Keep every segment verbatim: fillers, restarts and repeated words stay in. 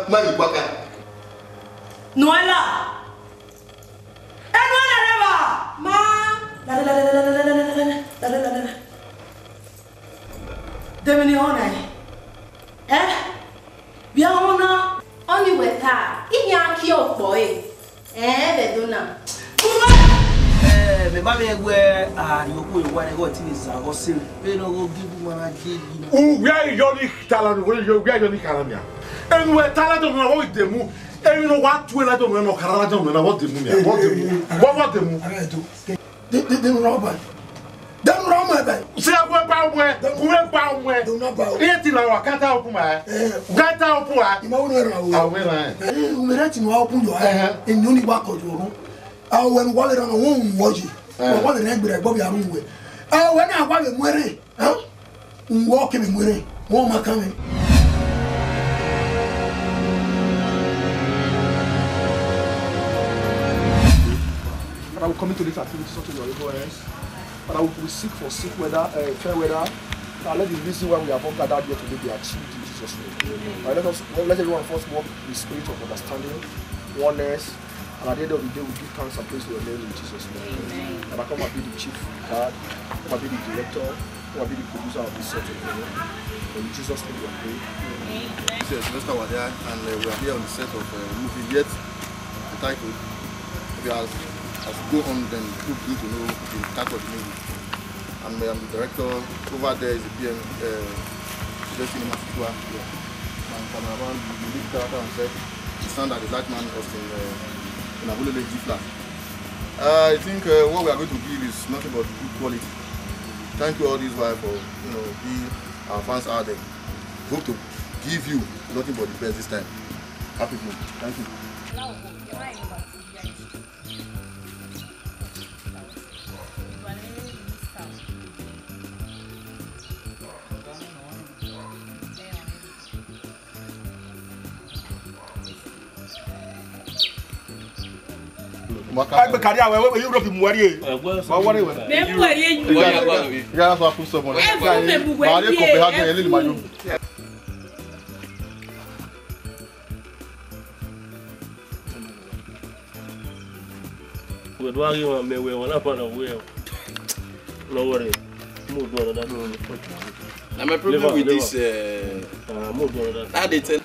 Ma vbe kpaka. Nuẹla. Enu ẹna rre evba. Ma. Lale, lale, lale. De emwi ne ọ na? Ẹ? Vbe ọ na? Ọni wẹ ta, I khian kie okpọ ẹre. Ẹ, vbe do na. Ẹ, mẹ ma vbe wẹ a rhie okhuo ye owa ẹghẹ ọtẹn ne zagha ọse. Vbene ọ ghi gie ma na gie yi na. Uwẹ yọ ni tala ni, uwẹ yọ ni kara nia. Enu wẹ ta ladian na, vbe ọ ghi demu. Emwi ne wa tue ladian na, ọ kara ladian na, vbe ọ demu nia, vbe ọ demu. Vbe ọ demu. Ara ẹto. De, de, de unu rọ ba. De unu rọ mọ ẹbẹ. Se ẹkun ẹgba ọmọ ẹ, kun ẹgba ọmọ ẹ. De unu rọ ba o. Iye ti la wa kata okun ma ẹ. Eh, kata okun a. Ima wo no ra o. Awe ra ẹ. Eh, u mẹ rẹ ti nu okun yọ ẹ. Ẹhẹn. Enu ni wa kọ yọ ru. Awe nu wa le ra na wo un wo ye. Eh. Wa le ra gbe ra gbọ bi arun wẹ. Awe na wa le mu ẹre. Huh? Uwẹ ọ kevbe mu ẹre, wẹ ọ ma kan mwẹ. Father, we commit to this activity unto your able hands. Father, we, we seek for sick weather, uh, fair weather. Now let the reason why we have all gathered here today be achieved in Jesus' name. Now let us, let everyone first walk with the spirit of understanding, oneness, and at the end of the day, we give thanks and praise to your name in Jesus' name. Amen. And I come and be the chief guard, come and be the director, come and be the producer of this set of video. In Jesus' name we are praying. Amen. This is Sylvester Wadia, and uh, we are here on the set of a uh, movie yet entitled. We are, as we go on, then people begin to know the title of the movie. I'm, I'm the director over there is the P M, uh, Best Cinema Festival. Yeah. And cameraman, the lead character himself, he sound like the light man Austin uh, in Abulele G Flat. Uh, I think uh, what we are going to give is nothing but good quality. Thank you all this while for you know being our fans out there. Hope to give you nothing but the best this time. Happy movie. Thank you. Agbe kari awẹ, wẹ Europe mu wẹ rrie. Wa wọrẹ wẹ. Mẹ mu wẹ rrie. Ya na so aku so mo. Ẹ fọ mẹ mu wẹ rrie. Ma re Copenhagen, ẹ lele ma yo. Wẹ do gha ghi mẹ wẹ, wẹ na pa na wẹ. No worry. Move on another. Now my problem with this, uh, move on another. How they tell.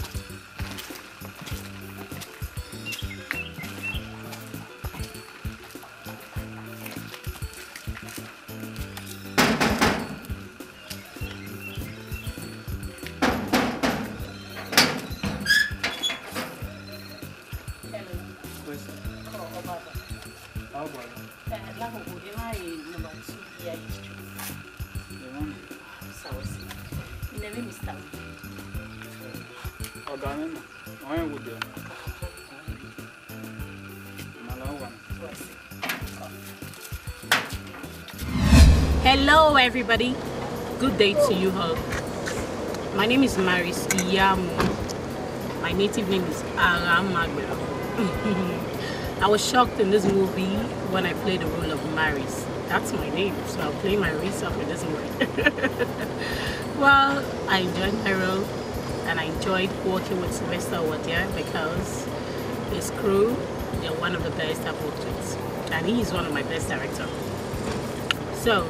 Hello. Yes, sir. How about you? Uh, Lagogo, am I number two here history? The one. Sawasi. Name Mister Oga. Ọmọ ẹ wo dẹ? Hello, everybody. Good day to you all. My name is Maris Iyamu. My native name is Aramagbero. I was shocked in this movie when I played the role of Maris. That's my name, so I'll play Maris up in this movie. Well, I enjoyed my role, and I enjoyed working with Sylvester Wadia because his crew, they're one of the best I've worked with, and he is one of my best directors. So,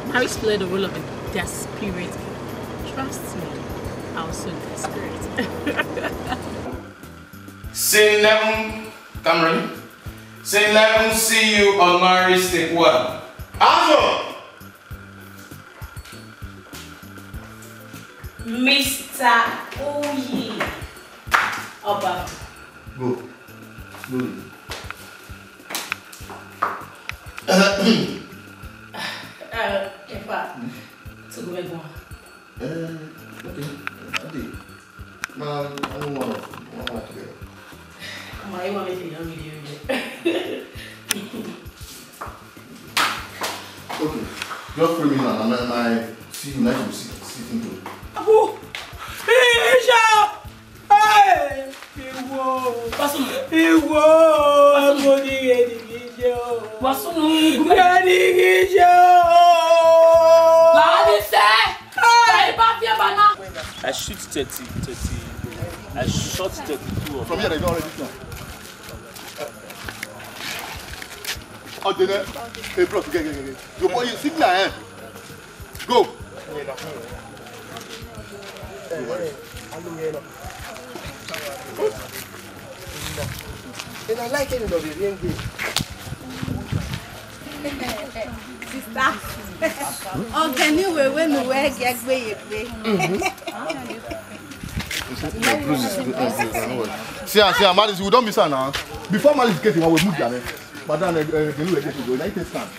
Maris played the role of a desperate girl. Trust me, I was so desperate. Scene eleven, Cameron. Scene eleven, see you on Maris, take one. Action! Mister Uyi Oba. Go. Slowly. Uh, Efa, to go back one. Uh, okay. Okay. Man, I don't want to. I don't want to. Come on, you want me to be hungry? Okay, just three minutes and my, my see you nice to see, see thing to. Abu! Isha! Hey! Iwo! Iwo! Mo ni ghe ni ghi je o. Mo ni ghi je o. I shoot thirty, thirty. I shot the two of them. From here, they don't already come. Oh, they know. Hey, bro, get, get, get, get. Your boy, you see me, eh? Go. And I like it, you know, the real game. Sister, ọgẹn ni wewe ne uwẹ gie gbe ye gbe. See am, see am, Malice, we don miss am now. Before Malice get him, we move down there. Madam, eh, eh, the new way to go. Now you take stand.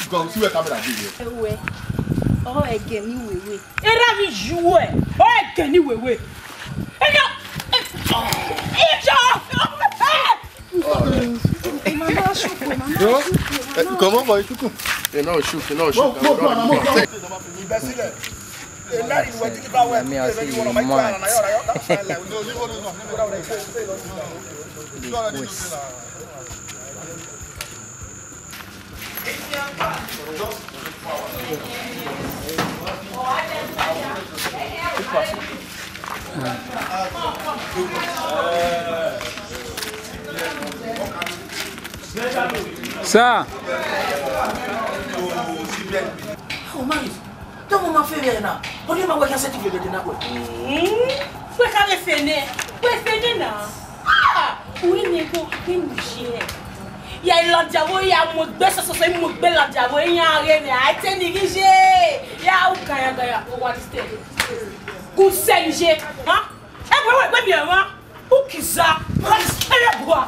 Go, see where camera dey here. Ẹwẹ, ọ ẹgẹ ni wewe. Era mi yuẹ, ọ ẹgẹ ni wewe. Ẹyọ, ẹyọ, Yo, eh, come on, boy, chuku. You know, shoot, you know, shoot. Go, go, go, go, go. Let me ask you, man. Sir. Oh, Malice, te ọmọ ma fe vbe na, ọ ni ma wẹ khian sẹtin vbe dede na wẹ. Wẹ kha vbe fe nẹ, wẹ fe nẹ na. Ah, uhi ne ko ke mu ye. Ya ladian vbe, ya mu egbe sọsọsọ, mu egbe ladian vbe, iran ghe mwẹ, a te ni ghi ye. Ya u gaya gaya, o wa di stay. Gu sẹ ni ye, ha? Ẹ wẹ wẹ gbe mi ẹmwa. Ukiza, Malice, ere bua.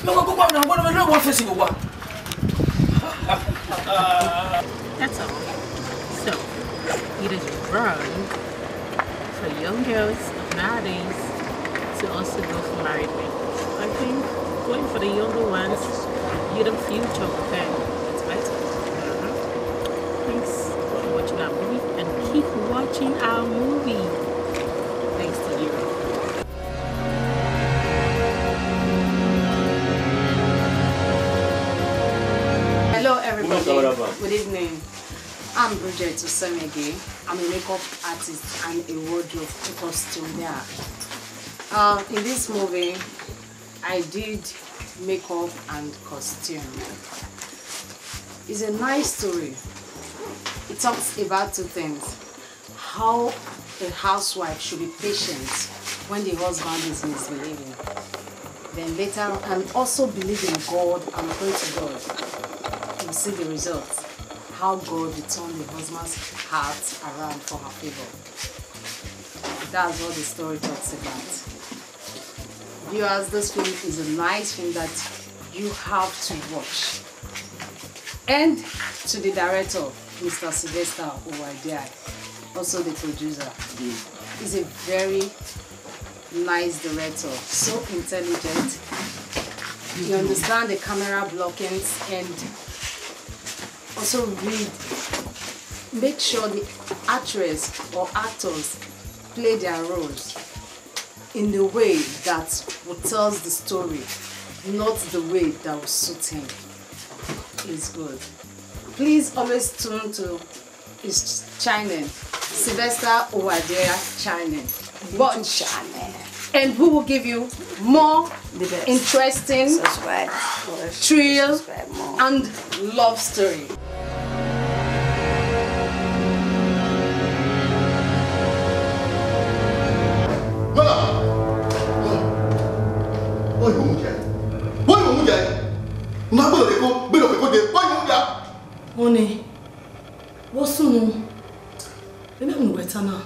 No, go, go, go, no, no, no, no, one face in the one. That's all. So, it is wrong for young girls nowadays to also go for married men. I think going for the younger ones, you're the future of them. It's better. Uh-huh. Thanks for watching our movie and keep watching our movie. Thanks to you. Hello, everybody. Good evening. I'm Bridget Osemege. I'm a makeup artist and a wardrobe costumier. Uh, in this movie, I did makeup and costume. It's a nice story. It talks about two things. How a housewife should be patient when the husband is misbehaving. Then later, and also believe in God and pray to God. You see the results. How God will turn the husband's heart around for her favor. That's what the story talks about. Viewers, this film is a nice film that you have to watch. And to the director, Mister Sylvester Uwadiai, also the producer. He's a very nice director, so intelligent. He understands the camera blockings and also read, make sure the actress or actors play their roles in the way that will tells the story, not the way that will suit him. Is good. Please always tune to his channel, Sylvester Uwadiai channel. Watch channel. And we will give you more interesting, subscribe, thrill, subscribe more, and love story. Mother! Why you won't get? Why you won't get? Na gbọ́dọ̀ lè kó, gbọ́dọ̀ lè kó dé. Why you won't get? Honey, what's wrong? Maybe I'm better now.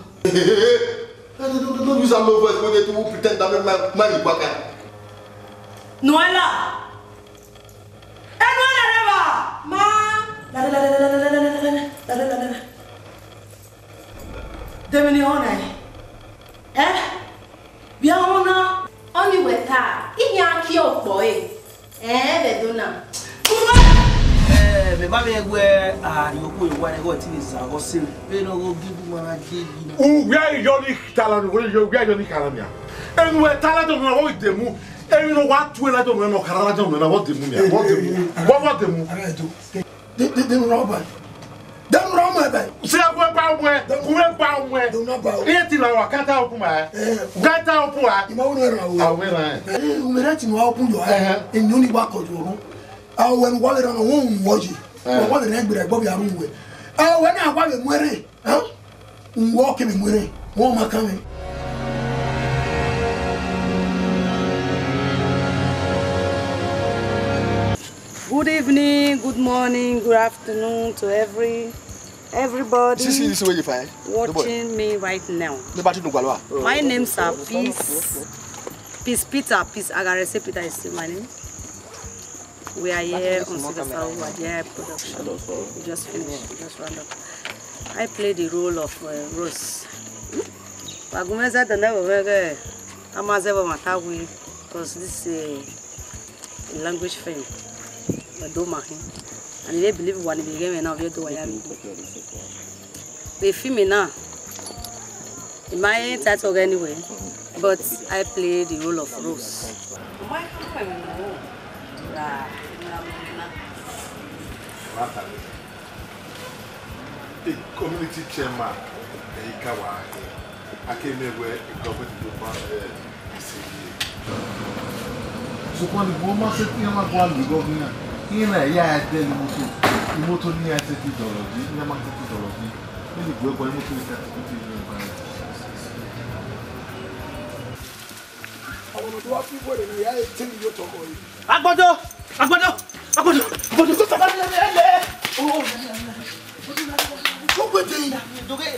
Don't, don't, don't use that low voice when they do pretend that make my mind is back. Noella! Ẹ Noella rẹ evba! Ma! Demini họn na? Eh? Bia họn na? Ọni wẹ ta, I khian kie okpọ ẹre. Ẹẹn, vbe Ẹdo na. Eh, mẹ ma vbe wẹ a rhie okhuo ye owa ẹghẹ ọ te vbe zẹ ọghe ọse mwẹ. Vbene ọ ghe ogieva ma na gie yi na. Uwẹ yọ ni tala ni, uwẹ yọ ni kara nia. Enu wẹ ta ladian unu na, vbe ọ ghi demu. Emwi ne ọ wa tue ladian unu na, ọ kara ladian unu na, vbe ọ demu nia, vbe ọ demu. Vbe ọ demu. Ara Ẹdo. De, de, de unu rọ ba. De unu rọ ma ba. Se a wẹ ba. Ọmọ ẹ, kuvbe ba ọmọ ẹ. Do na ba o. Iye ti la wa kata okun ma. Eh. Kata okun wa. Ima wo no ra o. Awe ra. Eh, u me ra ti no okun yo. Eh. Enu ni wa ko yo ru. A wẹ nu wa le ra no wo wo yi. Eh. Wa le re gbe re gbo bi aru we. A wẹ na wa le mu ere. Eh? Wo ke bi mu ere. Wo ma kan mi. Good evening, good morning, good afternoon to every everybody. This is the way you find. Watching me right now. Nobody no gwalwa. My name's are Peace. Peace Peter. Peace Agarese Peter is still my name. We are here on Sylvester Owadia production. We just finished. We just round up. I play the role of uh, Rose. Wa gu mwẹ zẹdẹ ne vbe ghẹ a ma zẹ vbe ọmwa ta we, because this is a language film. But do ma hin. And they believe one of the game now we do wa ya mi. The film now, in my title anyway, but I play the role of Rose. The community chairman, eh, Ikawa, eh, I came here where the government do ban, eh, sokpan ni wọ́n máa ṣe kí wọ́n máa bọ́ àlùkò gọ́ọ̀mù náà. Ìyẹn náà ẹ̀yà ẹ̀dẹ́ ni mọ́tò. Ni mọ́tò ní ẹ̀ tẹ́tí dọ̀rọ̀ bí, ní ẹ̀ máa tẹ́tí dọ̀rọ̀ bí. Ní ìlú ẹ̀kọ́ ní mọ́tò ní ẹ̀ tẹ́tí dọ̀rọ̀ bí. Ọmọ tó wá fún ìwé rẹ̀ ni ìyá ẹ̀ tẹ́lẹ̀ yóò tọkọ yìí. Agbọdọ! Agbọdọ! Agbọdọ! Agbọdọ! Tó tàbá ní ẹlẹ́ ẹlẹ́! Ó wẹ̀ dé yìí. Dókè.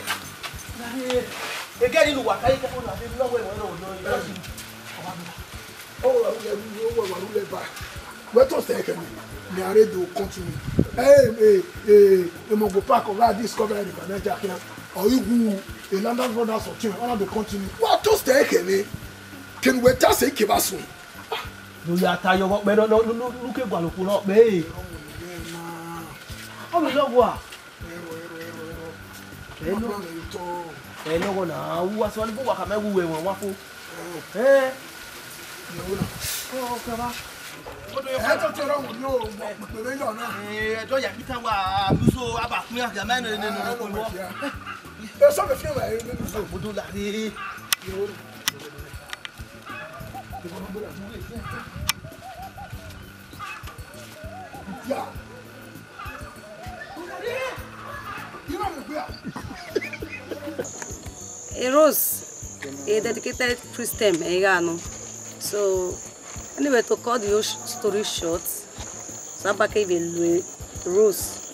Ẹgẹ́ nínú wà káyé kẹ́kọ̀ọ́ náà, àti lọ́wọ́ ìwọ̀n náà, ọ̀dọ́ yìí. Ọwọ́ wa rulẹ̀, ọwọ́ wa rulẹ̀ bá. Wẹ́ tó sẹ́ kẹ́mi, mi a rẹ do continue. Ẹ ẹ ẹ ẹ mọ̀ go park ọ̀gá discover ẹni kan náà jà kí ọ yìí wu a London Brothers of Children, ọ̀nà do continue. Wà tó sẹ́ kẹ́mi, kẹ́mi wẹ́ tá sẹ́ kí bá sùn. Lórí ata yọwọ́ pẹ́ lọ́lọ́ lókè gbàlùkù náà pé. Ọmọ ìlọ́wọ́ à. Ẹ̀rọ, ẹ̀rọ, ẹ̀rọ, ẹ̀rọ. Ẹ̀rọ. Ọmọ ìtọ́. Ẹ̀rọ náà wúwa sọ ní fún wàkàmẹ́wù ẹ̀wọ̀n wá fún. Ẹ. Ẹ tó tó rọrùn ní o, pẹ̀lú ìlọ náà. Ẹ, ẹjọ́ yà Peter wà, àbúso àbàkúnyà kìá mẹ́rin nínú ọkùnrin wọn. Ẹ sọ mi fi hàn ẹ nínú fún. Mo dó láre. Yeah. Rose, a dedicated Christian, ẹ gha nọ. So, anyway, to cut the whole sh- story short, Sabake will Rose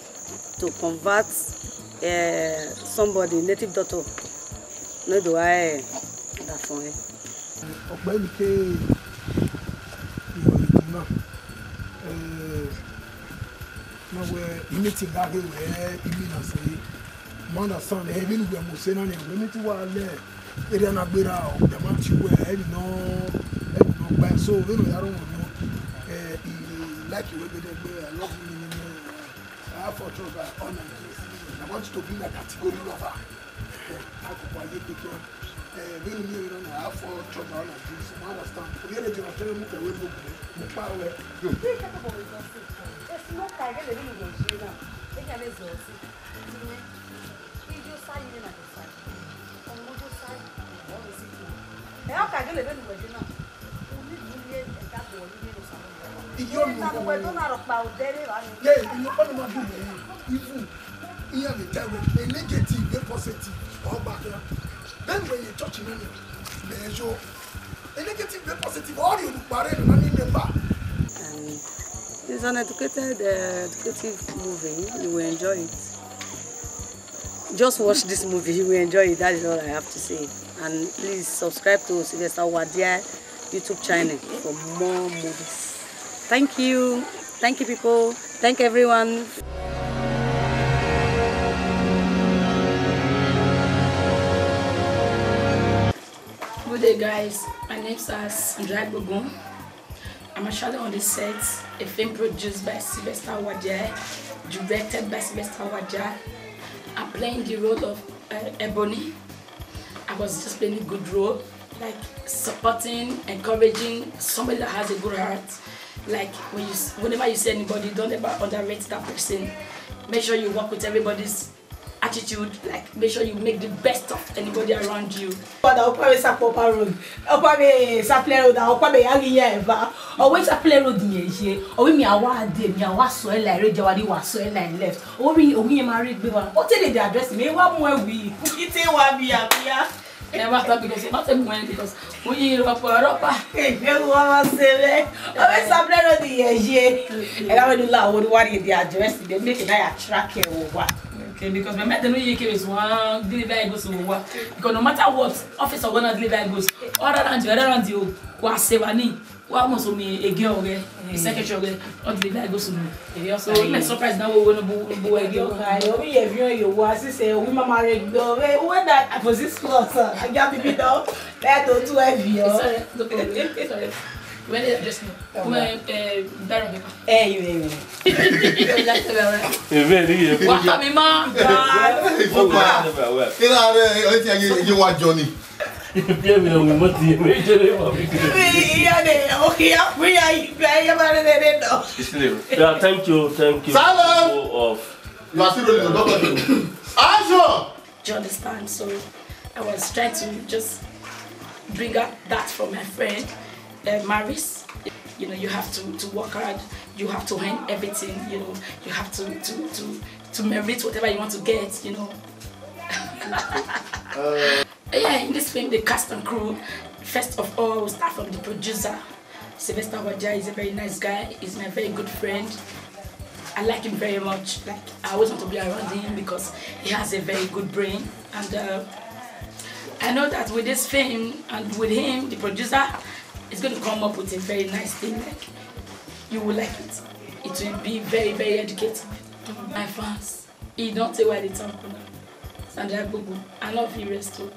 to convert uh, somebody, native doctor. No do I that for him. Ọkpẹ ni ke ìwọ ìdí náà. Eh, na wẹ imi ti gha ghe wẹ imi na sẹ. Ma understand, eh, vbene uwẹ mu sẹ na nian, wẹ imi ti wa lẹ area na gberra, ọ da ma ti wẹ, ẹni nọ, ẹni nọ gba, so vbene ọ ya rọ wọn nọ, eh, I like you, wẹ gbẹdẹgbẹ, I love you, I have for trouble, all my dreams. I want you to be my category lover. Akụkọ anyị ekpekpe. Eh, vbene imi rọ na, I have for trouble, all my dreams. Ma understand. Vbene dị ọtọ mu kẹwẹ bụ mu kpa wẹ. Bí kẹ́kọ̀ọ́ bọ̀ wẹ̀ jọ sí ìtàn. Èsì ló ka ẹgẹ́ lè rí ìwé ìṣe náà. Ẹgẹ́ lè zọ̀ sí. Ìyẹn. Ijó sáyé ní màdé sáyé. Ọmọ ijó sáyé. Ọmọ mi sì kú. Ẹ ọkà ẹgẹ́ lè rí ìwé ìṣe náà. Unu unu ye ẹga bọ ni ye no sa. Iyo nu ko. Ye, iyo ko ni ma dùn mí. Even iye mi tell we, a negative, a positive. Or back here. Then when you touch me, me yo. A negative, a positive. All you do, pare na ni member. And it's an educated, uh, educative movie. You will enjoy it. Just watch this movie, you will enjoy it. That is all I have to say. And please subscribe to Sylvester Wadia YouTube channel for more movies. Thank you. Thank you, people. Thank everyone. Good day, guys. My name is Sandra Igbokun. I'm actually on the set, a film produced by Sylvester Wadia, directed by Sylvester Wadia. I'm playing the role of uh, Ebony. I was just playing a good role, like supporting, encouraging somebody that has a good heart. Like when you, s- whenever you see anybody, don't ever underrate that person. Make sure you work with everybody's attitude, like, make sure you make the best of anybody around you. Father, ọkpa vbe Sapele Road, ọkpa vbe Sapele Road, ọkpa vbe ya ghi ya eva. Ọ wẹ Sapele Road yẹn ye, ọ wẹ mi a wa de, mi a wa sọ ẹ la rre, jẹ wa ni wa sọ ẹ la left. Ọ wẹ, ọ wẹ yẹn ma rre egbe wa. Ọ te lele address mi, wa mu ẹ wi. Ite wa bia bia. Ẹ wa ta because, ma te mu ẹ because, u yi rọpa rọpa. Egbe wa ma se vbe. Ọ wẹ Sapele Road yẹn ye. Ẹ gha wẹ ne u la wo wa rhie the address, then make na ya track ẹ vbe owa. Okay, because my mate no ye case one deliver goods to wa. Because no matter what, office of one deliver goods. All around you, all around you, wa se wa ni. Wa must me again ọghẹ, secretary ọghẹ, all deliver goods to me. So, my surprise now, we no bu bu wa again. Yo, we ye view yo wa si se we mama re go. We we that for this class. I got to be down. That don't do heavy. Sorry, no problem. Sorry. When they just know. Come on, eh, Dara Beka. Eh, you, you. Amen. Wa ta mi ma. Kí ló dé? Ó ti yẹ, yẹ wá jọ ni. Bí èmi ò mọ̀ tí èmi jẹ́ lè mọ̀ mí. Ìyá ni, ó kí á, ó yá, ìgbà ẹ̀yà máa rẹ̀ lẹ́nu. Yeah, thank you, thank you. Silence! Go off. You are still rolling, don't touch me. Action! Do you understand? So I was trying to just bring out that from my friend, uh, Maris. You know, you have to, to work hard. You have to earn everything. You know, you have to, to, to, to merit whatever you want to get. You know. Uh, yeah, in this film, the cast and crew. First of all, we'll start from the producer. Sylvester Wadia is a very nice guy. He's my very good friend. I like him very much. Like, I always want to be around him because he has a very good brain. And, uh, I know that with this film and with him, the producer, is going to come up with a very nice thing. Like, you will like it. It will be very, very educative. My fans, e don tey wey I dey thank una. Sandra Gbogbo, I no fit rest o.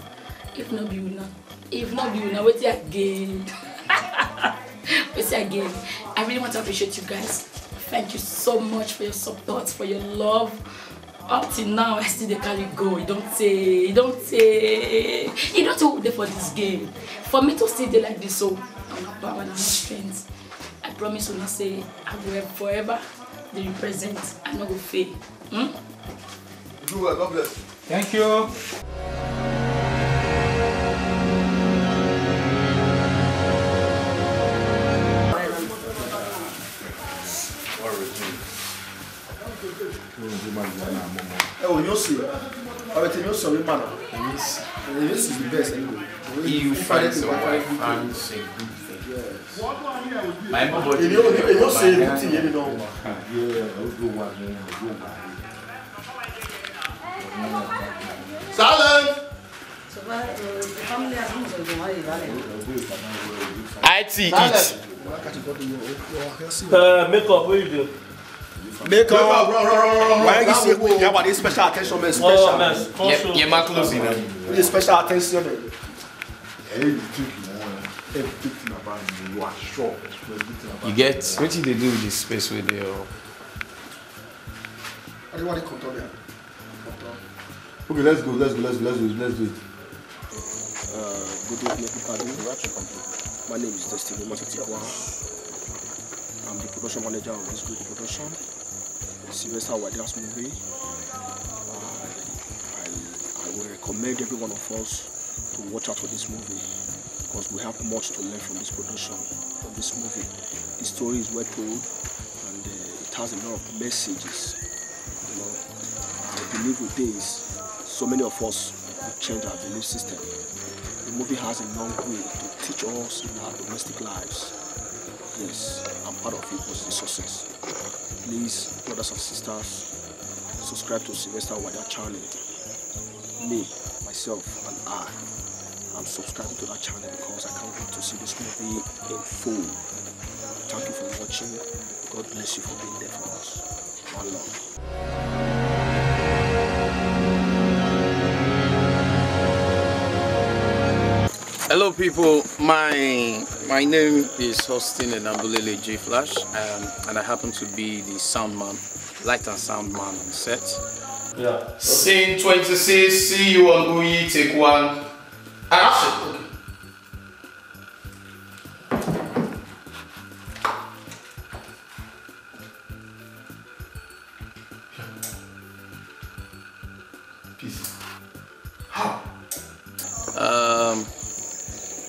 If no be una, if no be una, wetin I gain? Wetin I gain? I really want to appreciate you guys. Thank you so much for your support, for your love. Up till now, I still dey carry go. E don tey, e don tey, e don tey we dey for this game. For me to still dey like this, so na una power, na una strength. I promise una say I go forever dey represent. I no go fail. Hmm? Do well, God bless. Thank you. Ẹ wo, you see, everything you see, man. This is the best anyway. E U fine so well. Fine, say good thing. Yes. My mom bought it. You know, you know, say good thing, you know. Yeah, we go one, we go one. Silent. I T it. Uh, makeup, what you do? Makeup. Why you say we have this special attention, man? Special. Oh, man. Yeah, yeah, my clothes, you know. This special attention, man. Hey, you think you want everything about me? You are sure. Everything about you get me. Wetin dey do with this space wey dey up? I dey want to control them. Okay, let's go, let's go, let's go, let's do it, let's do it. Uh, good evening, everybody. My name is Destiny Motitikwa. I'm the production manager of this good production, Sylvester Wadia's movie. Uh, I, I will recommend every one of us to watch out for this movie, because we have much to learn from this production, from this movie. The story is well told, and, uh, it has a lot of messages. You know, I believe with this, so many of us will change our belief system. The movie has a long way to teach us in our domestic lives. Yes, I'm part of it, but it's a success. Please, brothers and sisters, subscribe to Sylvester Wadia channel. Me, myself, and I, I'm subscribing to that channel because I can't wait to see this movie in full. Thank you for watching. God bless you for being there for us. One love. Hello, people. My my name is Austin Enabulele J Flash, um, and I happen to be the sound man, light and sound man on set. Yeah. Scene twenty-six, see you on Uyi, take one. Action.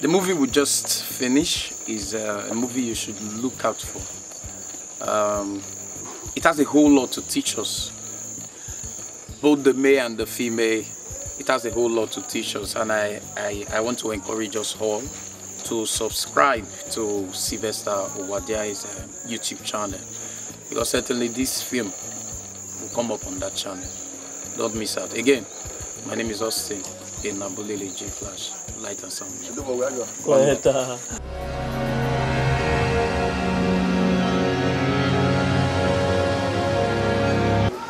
The movie we just finished is uh, a movie you should look out for. Um, it has a whole lot to teach us, both the male and the female. It has a whole lot to teach us, and I, I, I want to encourage us all to subscribe to Sylvester Owadiai's uh, YouTube channel, because certainly this film will come up on that channel. Don't miss out. Again, my name is Austin Enabulele J Flash, Light and Sound. Later.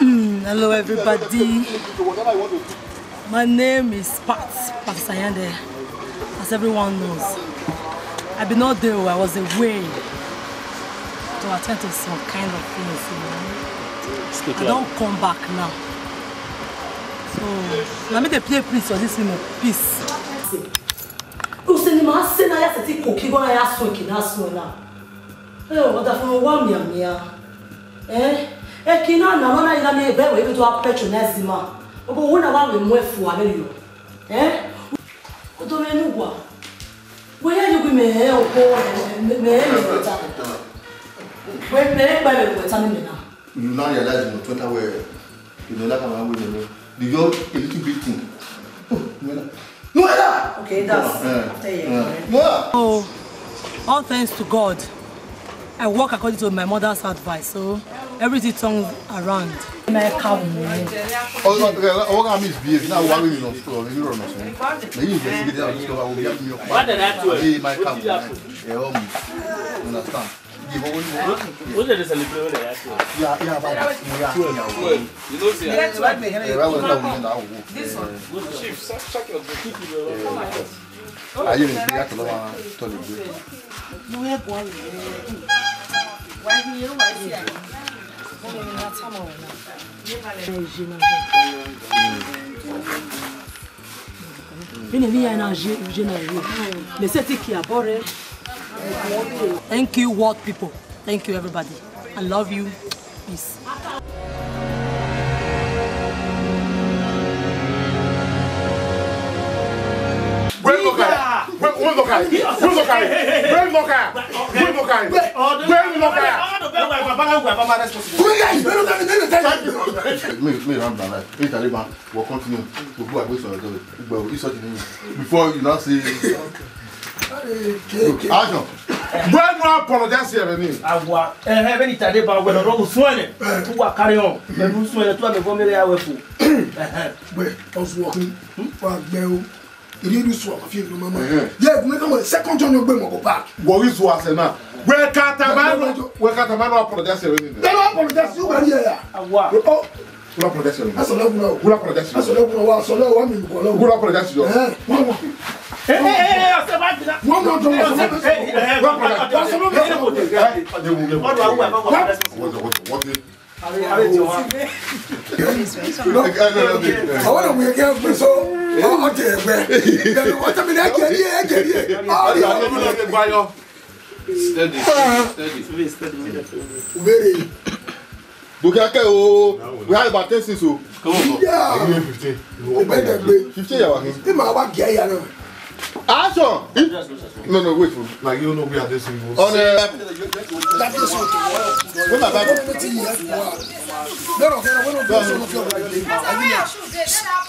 Mm, hello, everybody. My name is Pat, Pat Sayande, as everyone knows. I been not there, I was away to attend to some kind of things, you know. I don't come back now. So, let me dey play peace for this woman. Peace. Useni ma se na ya seti koki gona ya sueki na suena. Eh, ọdafẹn wa mianmian. Eh, eki na na ma na ina mi ebe we to a patronize ma. Obo wo na wa we mu efu a le yo. Eh? Odo me nu wa. We ya yo gbe me he o ko me me me ta. We me gba me we ta ni me na. You now realize you know twenty where you know like I'm with you. The girl a little bit thing. Oh, no, no, no. Okay, that's after you. Yeah. Oh, all thanks to God. I work according to my mother's advice, so everything turns around. My cow. Oh, okay, what I misbehave now? Why we not store? We run us. May you investigate and discover. We have new. What did I do? Hey, my cow. Yeah, um, understand. What did they celebrate when they ask you? Yeah, yeah, but yeah, yeah. You know, see, yeah, right, right, right, right, right. This one. Chief, check your book. Come on. Ayé mi gbé yàtọ̀ lọ́wọ́ tọ́lẹ̀ gbé. Vbene emwi iran na ye, ye na ye. Mẹ sẹtin kie abọ rre. Thank you, world people. Thank you, everybody. I love you. Peace. Where look at? Where, where look at? Where look at? Where look at? Where look at? Where look at? Me, me, I'm not like, hey, Taliban, we'll continue. We'll go away from the door. We'll, it's such a name. Before you now say, okay, okay. Action. Where no apologize here, me? Awa, eh, heaven it ade ba, well, no, suene. Tu wa carry on. Me no suene, tu wa me go me ya we fu. Where, us walking. Wa gbe o. Iri ni sua ma fi no mama. Yeah, we come second John ogbe mo go back. What is what say now? We can't man, we can't man apologize here. They don't apologize, you were here. Awa. Oh, who apologize here? That's a lot of. Who apologize? That's a lot of. That's a lot of. Who apologize? Eh, eh, eh, eh, I said, what? One more time. Who apologize? That's a lot of. What, what, what? Àwọn ọmọ yẹn kẹ́ ẹ fún so ọjọ́ ẹgbẹ́ ẹni wọ́n tẹ̀lé ẹ jẹ́ rí ẹ jẹ́ rí ẹ. Steady, steady. Ubere. Dókítà kẹ́ o, we have about ten six o. Come on, yeah. Fifteen. Fifteen yà wà ní. Bí màá wá gẹ̀ ẹ́ yà náà. Action! No, no, wait. Like, you know, we are this single. On, uh, where my Bible?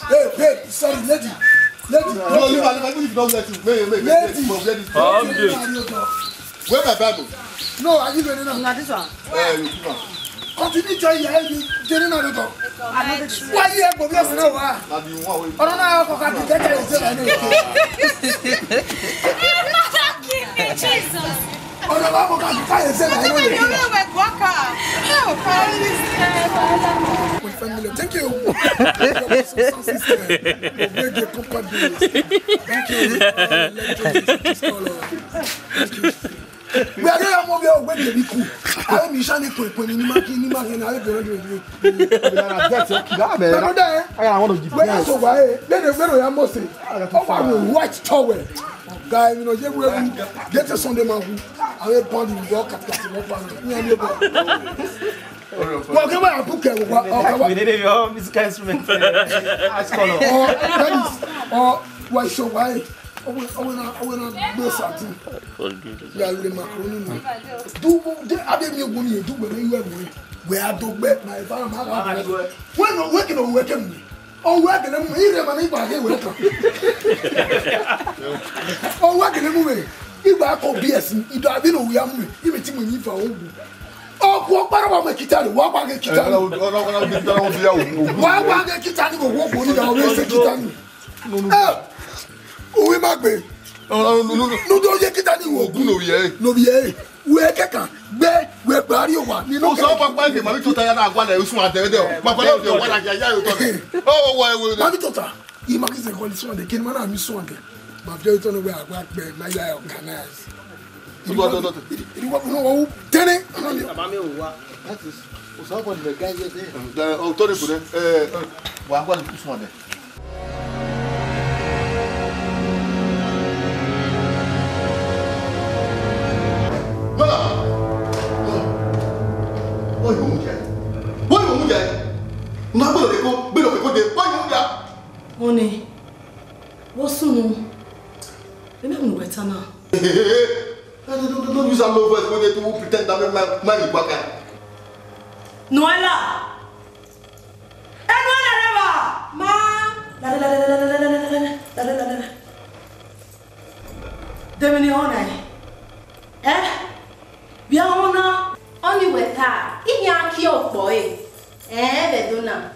Hey, babe, sorry, lady. Lady. No, leave her, leave her, leave her, don't let you. Wait, wait, wait, lady. Wait, wait, wait. Where my Bible? No, are you ready now? Not this one. Eh, you keep on. Continue to your head, you didn't know the dog. Why you have to be a sinner? Now the one way. Oh, no, no, I can't get that. Jesus. Oh, no, I can't get that. Thank you. Thank you. Uh, let's just, just call her. Thank you. We are there, I'm over there, where they be cool. I will be shining quick when you make, you make, and I will be ready. That's okay, man. But brother, eh? I want to give. Where you so why? Then they where you must say. Oh, I will white towel. Guy, you know, you will get a Sunday man. I will pound you, walk at that, walk around. Yeah, you go. Well, come on, I put care. Okay, what? We did it, your musical instrument. Ice color. Or, that is, or, why so why? Ọwẹ, ọwẹ na, ọwẹ na gbe sardine. Ya le macaroni na. Du, de, a de mi ogun ni, du gbẹdẹ iwẹ mu. Wẹ a do gbẹ, ma eva ma gha gbẹ. Wẹ no, wẹ kene wẹ kene mu. Ọ wẹ kene mu, ire ma na igba ghe wẹ kan. Ọ wẹ kene mu wẹ. Igba ko B S, ido abi no wia mu. Ime ti mu ni fa ogun. Ọ ku ọkpara wa mu kita ni, wa wa ghe kita ni. Wa wa ghe kita ni, wo wo ni da, o se kita ni. Eh, uwi ma gbe. Nudo ye kita ni wo gu no ye. No ye. Wẹ kẹkan gbe, wẹ gba rrie owa ni no. Osa kẹ papa ke ma bi tota ya na gua lẹ usun adẹdẹ o. Papa na fi owa na ya ya yo tọ. O wa ewe. Ma bi tota. I ma ki se gọli suan de, kene ma na mi suan de. Ma fi yo tọ no wẹ agba gbe, ma ya organize. Iwọ, iwọ, iwọ, iwọ, iwọ, tene. Baba mi o wa. That is, o sa bọ ni guy here there. Eh, o to ni kure. Eh, eh, wa gua ni usun de. Mama! Mama! Why you mudia? Why you mudia? Na gbọdọ keko, gbọdọ keko de. Why you mudia? Ọni, vbọ sunu? Vbene mu wẹ ta na? Don't, don't, don't use that low voice when they do pretend that my, my, my, Noella! Enu ẹnẹ rre evba, ma. Lale, lale, lale. De emwi ne I họn na? Eh? Vbe a họn na? Ọni wẹ ta, I khian kie okpọ ẹre. Eh, vbe do na.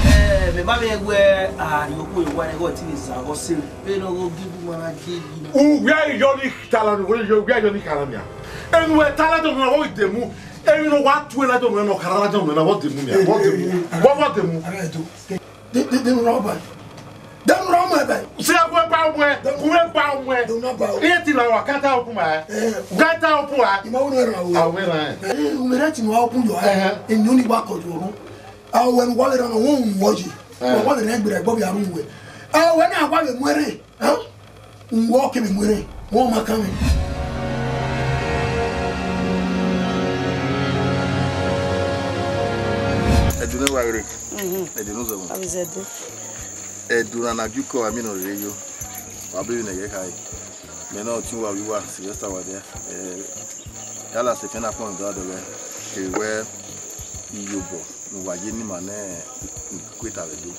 Eh, mẹ ma vbe wẹ a rhie okhuo ye owa nẹ, ẹghẹ ọ te vbe zẹ vbọ sẹ. Vbene ọ ghi gu ma na gie yi na. Uwẹ a yọ ni tala ni, uwẹ a yọ ni kara nia. Enu wẹ ta ladian nuẹn, ọ ghi demu. Emwi ne ọ wa tue ladian nuẹn, ne ọ kara ladian nuẹn na, vbọ demu nia, vbọ demu, vbọ, vbọ demu. Ara ẹdo. De, de, de nura ọba. De nura ọmọ ẹbẹ. Se ẹkú ẹgba ọmọ ẹ, kú ẹgba ọmọ ẹ. De nura ọba o. Iye ti na wa kata okun ma ẹ. Eh. Kata okun wa. Ima wo nura o. Awe na ẹ. Eh, umere ti nura okun yọ ẹ. Ẹhẹn. Emi oni wa kọju ọrun. Awe ni wa le ra na, wọn wu wọ ye. Eh. Wa le ra gbere ẹgbọ bi arun wẹ. Awe na wa le mu ẹre. Huh? Uwọ kevbe mu ẹre, wọ ma kan mwẹ. Ẹdu ne wa rre, mhm, ẹdu ne uzọmọ. Avizẹdu. Ẹdu na na gie ukọ, ami nọ rere yo. Wa be ne ẹghẹ khae. Mẹ ne ọtẹn uwa vbe uwa, Sylvester Wade. Eh, yala sẹfẹna kpọnmwẹ do adọghẹ. Kevbe wẹ iyobọ ne uwa ye ne ima ne ikueta vbe do.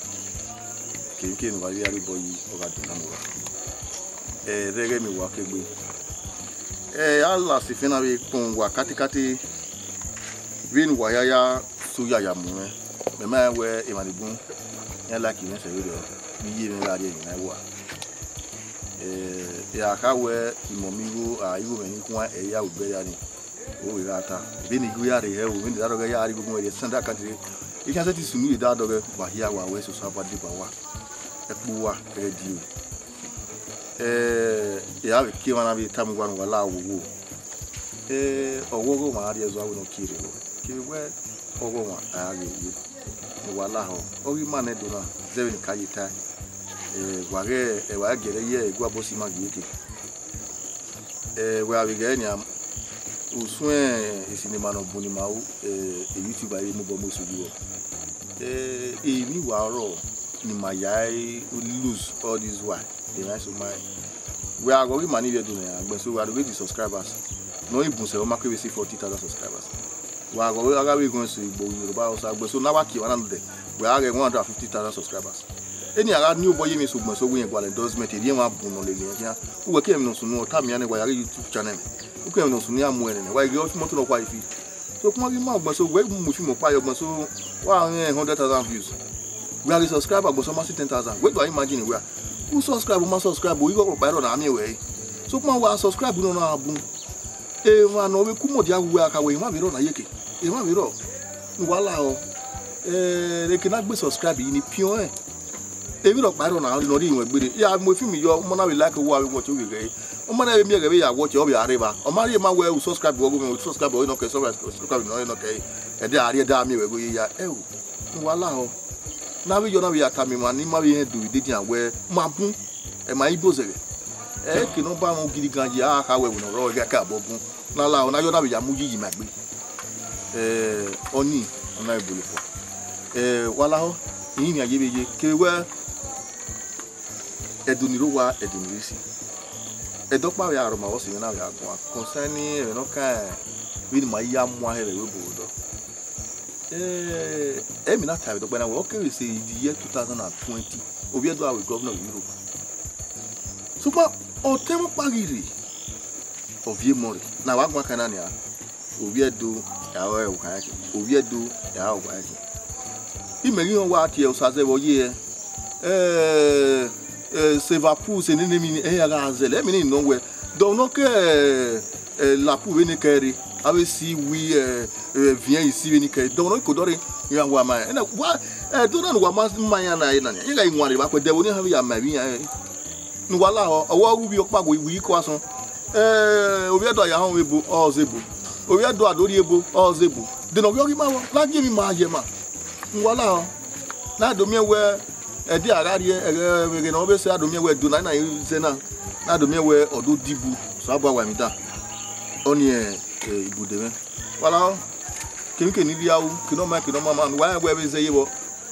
Kevbe kevbe ne uwa vbe rrie obọ yi, ọ gha dona ne uwa. Eh, rhẹghẹ miẹn uwa kegbe. Eh, a la sifin na vbe kpọnmwẹ uwa katikati, vbene uwa ya ya so yaya mu mwẹ. Mẹ ma rẹn wẹ emwa ni bun, iran like mwẹ sẹ vberriọ, vbe iye mwẹ gha rrie emwi na wa. Eh, I ra kha wẹ imọmọ igho, a, igho mwẹ ni khuan, ẹ i ya ru bẹrriẹ ni. O vbe gha ta, vbene I ghi ya rre hẹ o, vbene I da dọghẹ ya rre igogo mwẹ rrie Sunday account re, I khian sẹtin sunu ye da dọghẹ, wa hia wa wẹ soso aba deba uwa, ẹkpo uwa ẹghẹ die. Eh, I ra vbe kie emwa na vbe tama uwa ne uwa la wowo. Eh, ọghọghọ ọmwa rrie ẹzọ avbe ne ọ kie rre, kevbe wẹ ọghọghọ ọmwa a gha ghe ye, ne uwa lahọ. Ọ ghi ma nẹ do na, zẹ vbene I ka ye tae. Eh, wa ghẹ, eh, wa ghẹ gie ẹre ye ẹguabọsi ima gie ke. Eh, wẹ a vbe ghẹ nian, usun isinima ne ọ bun ne ima ru, eh, YouTube a i re mobọ mu eso yi vbọ. Eh, emwi wa ọrọ ne ima ya lose all this while, emwa eso ma rẹn. Wẹ a ghọghọ ima ni vbe Ẹdo nẹ, agbẹnso wẹ a do vbe di subscribers. Ne ọ i bun sẹ, ọ ma kevbe si forty thousand subscribers. Wa ghọghọ a gha vbe ghọn eso igbo Yoruba Hausa, agbẹnso ne a wa kie emwa na nodẹ, wẹ a ghẹ one hundred and fifty thousand subscribers. Eni a gha ni obọ ye emwi eso, agbẹnso wẹ irẹn gualọ endorsement, erriọ emwa bun ne ọ lele irẹn khian. Uwẹ ke emwi ne ọ sunu, ọ tama iran nẹ, wa ya ghe YouTube channel nẹ. Uke emwi ne ọ sunu, iran mu ẹnrẹn nẹ, wa ghe ọfumọtoro ọkpa ifi. Sokpan ghi ma agbẹnso, wẹ mu film ọkpa ye agbẹnso, wa rẹn hundred thousand views. Wẹ a ghe subscribe agbẹnso ma si ten thousand. Wẹ do a imagine wẹ a, u subscribe, u ma subscribe, igho ọkpa i rrọọ ne a miẹn wẹ re. Sokpan wa subscribe nọ na bun. Emwa ne ọ vbe ku mọdia wu wẹ a ka wẹ emwa vbe rrọọ na yeke. Emwa vbe rrọọ. Ne uwa lahọ. Eh, eke na gbe subscribe yi ni piọn rẹn. Emwi rhọkpa i rrọọ na ne ọ rhie iruẹn gberra. Ya mu efimi yọ, ọmọ na vbe like, uwa vbe watch, ovbi ghẹ. Ọmọ na vbe miẹn ghẹ vbe ya watch, ọ vbe a rre evba. Ọ ma rhie ma wẹ u subscribe, wẹ ọghe mwẹ u subscribe, ọ i nọ kẹ subscribe, ọ i nọ kẹ. Ẹdẹ a rrie, ẹdẹ a miẹn wẹ ghe ya. Ẹo, ne uwa lahọ. Ne a vbe yọ na vbe ya tama emwa ne ima vbe rẹn do vbe edian wẹ ma bun. Ẹ ma i bo zẹghẹ. Ẹ ke ne ọ ba mwẹ ogirigan ye, a kha wẹ ẹvbo ne ọ rrọọ, ẹghẹ a ka bọ bun. Ne a lahọ, ne a yọ na vbe ya mu yi yi ma egbe. Ẹ, ọni, ọ na vbe bolo fua. Ẹ, wa lahọ, I rinmwian ye vbe ye, kevbe wẹ, Ẹdẹ ni rre owa, ẹdẹ ni rre isi. Ẹdẹ ọkpa vbe a rhọma vbe ọse mwẹ na vbe a guan concerning ẹmwẹ ne ọ kan vbene ima ya mu ahẹ vbe ẹvbo odọ. Eh, ẹmwẹ na ta vbe ẹdẹ ọkpa na wẹ, ọ kevbe sẹ the year two thousand and twenty, Ovbi Ẹdo a ru governor vbe Europe. Sokpan, ọtẹn mwẹ ọkpa ghi rre, ọ viọ emọ rre, ne a wa guan kan na nia, Ovbi Ẹdo, ẹ i re okha ẹkhin, Ovbi Ẹdo, ẹ i re okha ẹkhin. Imẹ ghi họn wa tie Osa zẹ vbe ọ ye, eh, eh, Liverpool, sẹ nene emwi, ẹ i ra gha zẹlẹ, ẹmwẹ ne nọ wẹ, dọmwẹ ne ọ ke, eh, eh, Liverpool vbene kẹre, avbe si wi, eh, eh, viẹn isi vbene kẹre, dọmwẹ ne ọ ke odọ rre, iran wa ma, ẹna, wa, eh, do na ne uwa ma, ma iran na, na, iran gha wanrẹn vbe akpẹdẹ vbe ne iran vbe ya ma emwi iran, eh. Ne uwa lahọ, ọ wa ru vbe ọkpa wẹ, wẹ iko asọn. Eh, Ovbi Ẹdo a ya họn vbe ebo, ọ zẹ ebo. Ovbi Ẹdo a do rri ebo, ọ zẹ ebo. De ne ọ ghi ọ ghi ma vbọ, na gie emwi ma ye ma. Ne uwa lahọ, na do miẹn wẹ, ẹdẹ a gha rrie, ẹghẹ, ẹghẹ ne ọ vbe sẹ, a do miẹn wẹ Ẹdo na, na i zẹ na, na do miẹn wẹ ọ do dibu, Osanobua wa emwi dan. Ọnii, eh, ibude mwẹ. Wa lahọ, kemwikemwi ne I rhie ru, ke ne ọ ma, ke ne ọ ma ma, ne uwa rẹn wẹ vbe zẹ ye vbọ,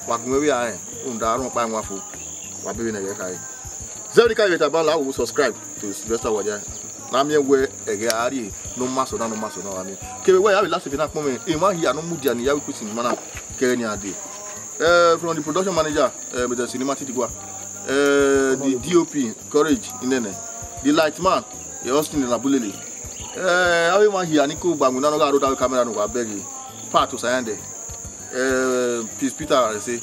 wa gu mwẹ vbe a rẹn, rhunmwuda rhọkpa ẹwaẹn fo, wa be vbene ẹghẹ khare. Zẹ vbene I ka vbe tama la, wo subscribe to Sylvester Wadia. Na miẹn wẹ ẹghẹ a rrie ne ọ ma sẹ ọna, ne ọ ma sẹ ọna, wa miẹn. Kevbe wẹ ya vbe last video na kpọnmwẹ, emwa hia ne ọ mudia ne I ya vbe ku cinema na, ke ẹghẹ ne iran dee. Eh, from the production manager, eh, Mister Cinema Titi Gua, eh, the D O P, Courage Inene, the light man, eh, Austin Labulele. Eh, avbe emwa hia ni ko gba winna ne ọ gha rre odaro camera ne uwa bẹghe, Pat Osayandẹ, eh, Peace Peter Arese,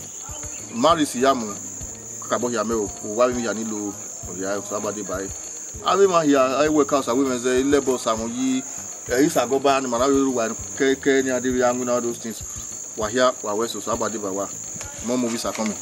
Maris Iyamu, kakabọ hia mẹ o, uwa vbe emwi hia ni lo, ọ hia Osanobua deba ẹre. Avbe emwa hia, a i wẹ ka Osa wẹ mwẹ zẹ, Ilẹbọ Samu yi, eh, Isagọba, ne ma na vbe ru uwa kẹkẹ ne iran dee vbe ya winna all those things. Wa hia, wa wẹ sẹ, Osanobua deba uwa. More movies are coming.